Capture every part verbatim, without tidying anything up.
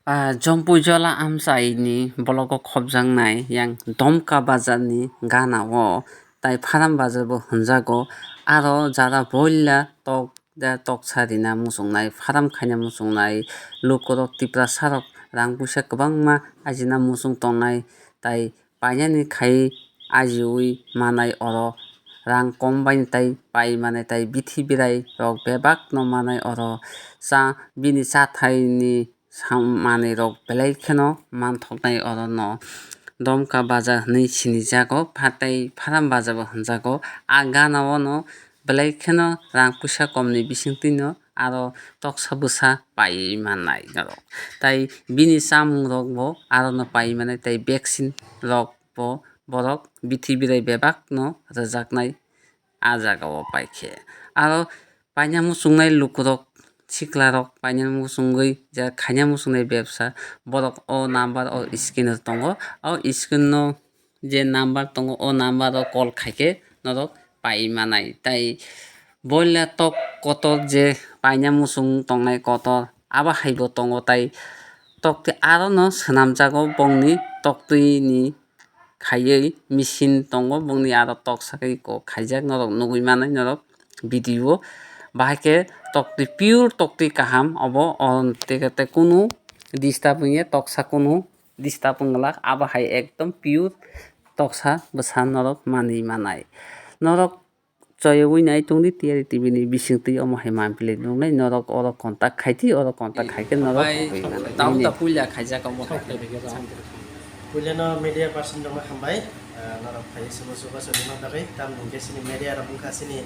Ah, Jompuijola amchaini blogo khopjaknai yang Domka bazarni ganao tai Pharam bazarbo hwnjago. Aro jara boila tok da toksa rina muchungnai, pharam khaina muchungnai, lukurok Tiprasarok rang puisa kwbangma ajina muchung tongnai, tai painani khai ajiui manai oro, rang kom bai tai pai manai, tai bithi birai rok bebak no manai oro, cha bini chathaini sam manwi rok belai kheno manthoknai oro no Domka bazar hwnwi sinijago, phatai pharam bazar bo hwnjago. A gana o no belai kheno rang puisa kom ni bisingtwi no aro toksa bwsa paiwi mannai norok. Tai bini chamung rok bo aro no paiwi mannai, tai vaccine rok bo borok bithi birai bebak no rwjaknai a jaga o pai khe. Aro paina muchungnai lukurok, siklarok paina muchungwi je khaina muchungnai bebsa, borok o number o screen o tongo. O screen no je number tongo, o number o call khaikhe norok pai manai. Tai boila tok kotor je paina muchung tongnai kotor, abo hai bo tongo. Tai toktwi aro no swnamjago bongni toktwi ni khaiwi machine tongo, bongni aro tok sakai kok khaijak norok nugwi manai norok video o. Bahai khe toktwi pure toktwi kaham obo, o tei kunu disturb wngya, toksa kunu disturb wng glak, abo hai ekdom pure toksa bwsa norok manwi manai. Norok choyogwi nai tongdi, Tiyari T V ni bisingtwi omo hai manpili nuknai, norok oro contact khaidi, oro contact khaikhe norok Bai, twi mano. Tamo ta puila khaijak omo hai. Puilano media person rokno hambai, ah, norok phai sabo suba sabo no bagwi, tam hwnkhe chini media rok wngkha chini,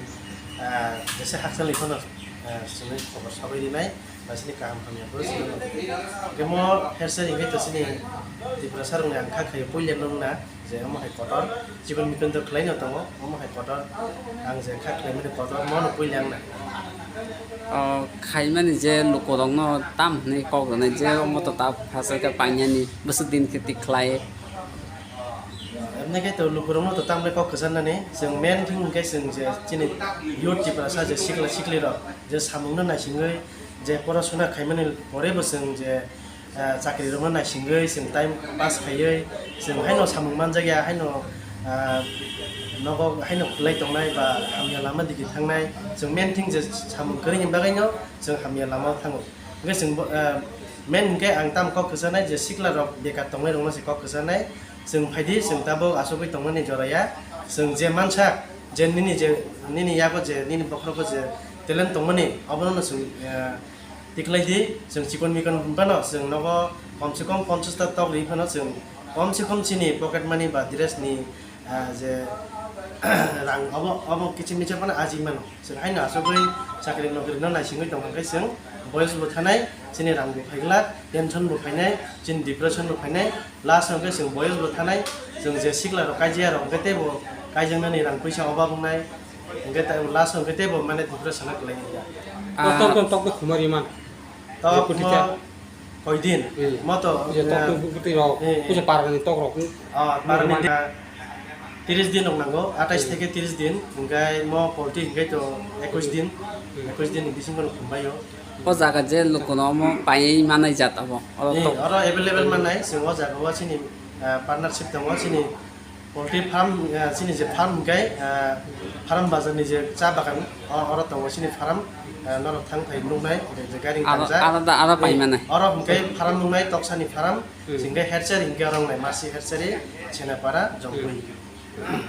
ah, jesa hakchal ni phano, ah, chini khobor sabai rinai. Basini kaham hamya phuru sini. Kemo hersa ringwi to sini Tiprasa rokni ang kha khayo puila nung na je omo hai kotor chikon mikon to khlai no tongo, omo hai kotor ang je kha khlai mani kotor mo no puila ang na. O khaimani je lukurokno tam hwnwi kok rwnai je omo to ta phasa khe painani bwswk din khe tik khlai. Emne khe to lukurokno to tamle kok kwcharnani, chwng main thing hwnkhe chwng je chini youth Tiprasa je sikla sikli rok je samungno naisingwi je porasuna khaimani pore bo chwng je, ah, chakri rokno naisingwi chwng time pass khaiwi chwng haino samung manjakya, haino, ah, nogo haino kwlai tongnai ba hamya lama digi thangnai, chwng main thing je samung kwrwini bagwino chwng hamya lama thango. Hwnkhe chwng bo, ah, main hwnkhe ang tamo kok kwcharnai je sikla rok bekar tongnai rokno se kok kwcharnai, chwng phaidi chwng tabuk achugwi tongmani joraya, chwng je mansa je nini je nini yago je nini bokhorogo je talent tongmani obono no chwng, ah, Tiklai di, chwng chikon mikon phano chwng nogo kom se kom ponchash ta tok ri phano chwng kom se kom chini pocket money ba dress ni, ah, je rang obo, obo kiching miching phano ajik mano. Chwng haino achugwi chakri nokri no naisingwi tongkha khe chwng boyos bo thanai, chini rang bo phaiglak, tension bo phainai, chini depression bo phainai, last hwnkhe chwng boyos bo thanai, chwng je sikla rok kaijia rok hwnkhe teibo kaijaknani rang puisa obab wngnai. Hwnkhe tai last hwnkhe teibo mane depression o kwlai nai ya. Ah. Tok tok tok tok khumari man. Tok Deputy mo chair. Koidin. Eh. Mo to, Iya, tok eh, tok tok tok rok. Eh, eh. Puja parani tok rok. Ah, parani Normal. Tiris din rok nango, atais Hmm. theke tiris din. Hwnkhe mo polti hwnkhe to ekush din. Hmm. Ekush din ni bisingo no khumbai o. O jaga je lukuno omo paiwi manai jat abo. Oro Eh, tok. Oro available manai, chwng o jaga o chini, ah, partnership tongo, chini Poultry farm, ah, chini je farm hwnkhe, ah, farm bazar ni je cha bagan, o-, oro tongo chini farm, ah, norok thang phai nuknai, je, je gairing Aro, tangjak. Aro da, aro pai Eh, manai. Oro hwnkhe farm nuknai, toksa ni farm, Hmm. hwnkhe hatchery hwnkhe oro wngnai, Mercy hatchery, Senapara, Jongpui. Hmm.